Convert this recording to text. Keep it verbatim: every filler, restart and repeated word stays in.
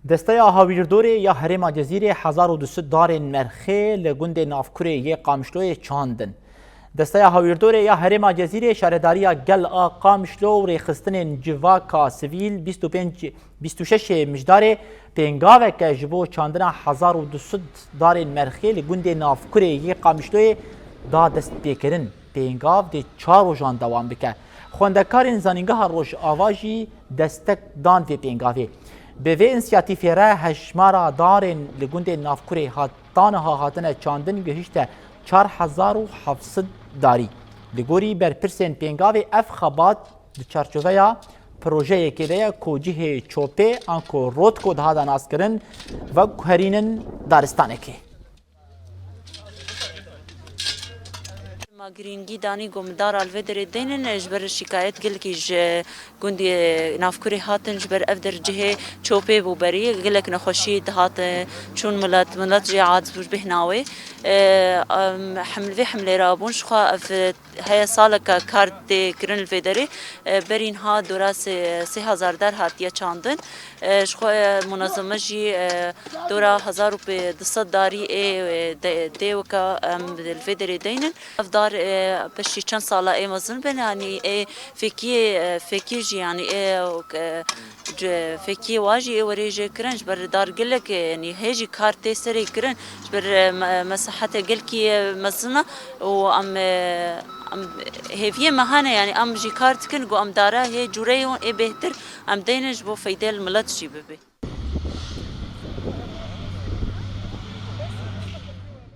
Desteya Hawîrdorê ya Herêma Cezîrê hezar û du sed darên merxê li gundê Navkurê yê Qamişloyê çandin. Desteya Hawîrdorê ya Herêma Cezîrê Şaredariya Gel a Qamişlo û rêxistinên civaka sivîl bîst û pênc, bîst û şeş Mijdarê pêngaveke ji bo çandina hezar û du sed darên merxê li gundê Navkurê yê Qamişloyê da destpêkirin. Pêngav dê çar rojan dewam bike. Xwendekarên Zanîngeha Rojava jî destek dan vê pêngavê. Bi vê însiyatîfê re hejmara darên li gundê Navkurê hat, ta niha hatine çandin gihişte çar hezar û heft sed darî. Li gorî berpirsên pêngavê, ev xebat di çarçoveya projeyekê de ye ku cihê çopê anku rotko dihate naskirin veguherînin daristanekê. Ma girîngî danî ku em dara li vê derê deynin, ji ber şikayet gelekî ji gundê Navkurê hatin, ji ber ev der cihê çopê bû berî, gelek nexweşî dihat, çûn milet, milet jê aciz bû ji bêhna wê. E, em, heml-, vê hemlê re bûn, jixwe ev heye saleke kar tê kirin li vê derê. E, berî niha dora sê, sê hezar dar hatiye çandin. E, ji xwe, e, munezeme jî, e, dora hezar û pê du sed darî ê, e, de, dê weke em li vê derê deynin. Ev dar, e, piştî çend sala ê mezin bin, yanî ê fêkiyê, e, fêkiyê jî, yanî ê, e, ce-, fêkiyê wa jî ê werê jê kirin, ji ber dar gelek, e, yanî hê jî kar tê serê kirin, ji ber, e, me-, mesahete gelkî, e, mezin e û em, e, em hêviyê me hene, yanî em jî kar dikin ku em dara hê cûreyê ê bêhtir em deynin ji bo feydê li milet jî bibe.